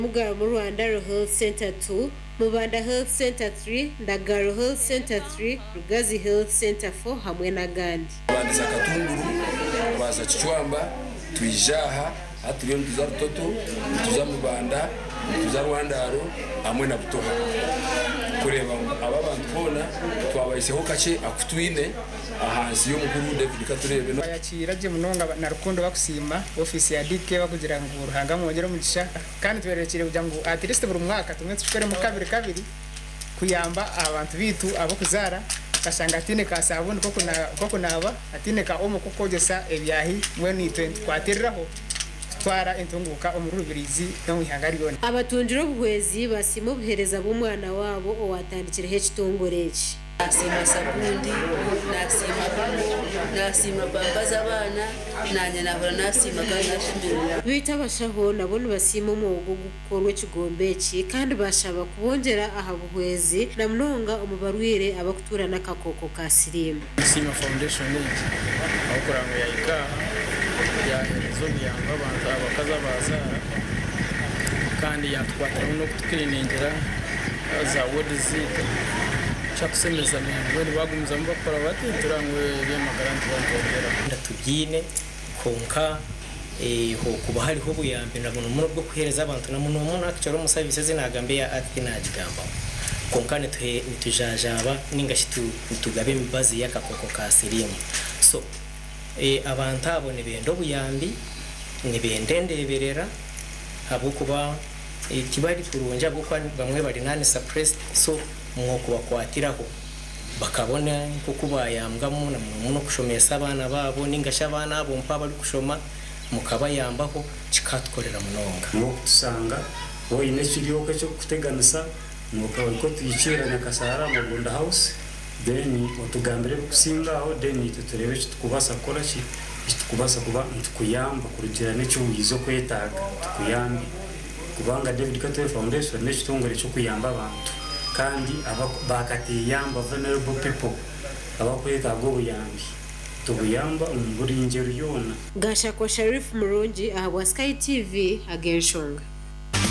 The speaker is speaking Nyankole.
Mugarumu Rwandaro Health Centre 2, Mubanda Health Centre 3, Ndagaro Health Centre 3, Rugazi Health Centre 4 hamwe n'agandi. Twabandiza Katunguru, twaza Kicwamba, twija aha, hati turiyo nituza Rutoto, nituza Mubanda, nituza Rwandaro hamwe na Butoha kureeba ngu aba abantu boona twabahiseho kakye aku twine ahansi y'omukuru David Katureebe. Bayakiira gye munonga na rukundo bakusiima ofiisi ya DK bakugira ngu Ruhanga amwongyere omugisha kandi twererekiire kugira ngu at least buri mwaka tumwe tukikoremu kabiri kabiri kuyamba abantu baitu ab'okuzaara okashanga ataine ka sabuuni k'okunaaba, ataine ka omo k'okwogyesa ebyahi mbwenu itwe nitukwatiriraho kutwara entunguuka omuri Rubirizi n'omu ihanga ryona. Abatungire obuhwezi basiima obuheereza bw'omwana waabo owaatandikireho ekitongore eki. Nasiima sabuuni, nasiima omo, nasiima pampa z'abaana, naanye nahurira nasiima kandi nashemererwa. Beitu abashaho nabo nibasiima omwogo ogukukorwa ekigombe eki kandi bashaba kubongyera aha buhwezi na munonga omu barwaire abakutuura n'akakooko ka siriimu. Nsiima foundation egi ahabw'okureba ngu yahika aha yahereza obuyambi abantu abakazi abazaara kandi yatukwatiraho n'okutukiriningira za ward zaitu kyakusemeza mbwenu bagumizamu bakukora bati nitureba ngu ebyamagara nituba nitwongyeraho. Tubyine kwonka hokuba hariho obuyambi na muno muno obw'okuheereza abantu na muno muno actually omu service ezi naagamba eya art tinaagigambaho kwonka nitujanjaaba ninga shi nitugaba emibazi y'akakooko ka siriimu so abantu abo nibenda obuyambi, nibenda endeeberera ahabw'okuba tibari kurungi ahabw'okuba bamwe bari non suppressed so mwokubakwatiraho. Bakabona nk'oku baayambwamu na muno muno kushomesa abaana baabo nainga shi abaana abo mpaho abarikushoma mukabayambaho kikaatukorera munonga. N'okutushanga waaba oine ekiri okwo ekirikukuteganisa, nooka otuhikiirira Nyakasara aha Magunda House then otugambire ebirikusinga aho then itwe tureebe eki turikubaasa kukora ki, eki turikubaasa kuba nitukuyamba kurugiirira n'eki oize okwetaaga tukuyambe. Kubanga David Katwe Foundation n'ekitongore ky'okuyamba abantu kandi bakateyamba, vulnerable people, abakwetaaga obuyambi. Tubuyamba omu buri ngyeri yoona. Gashakwa Sharif Murungi ahabwa Sky TV, Ag'enshonga.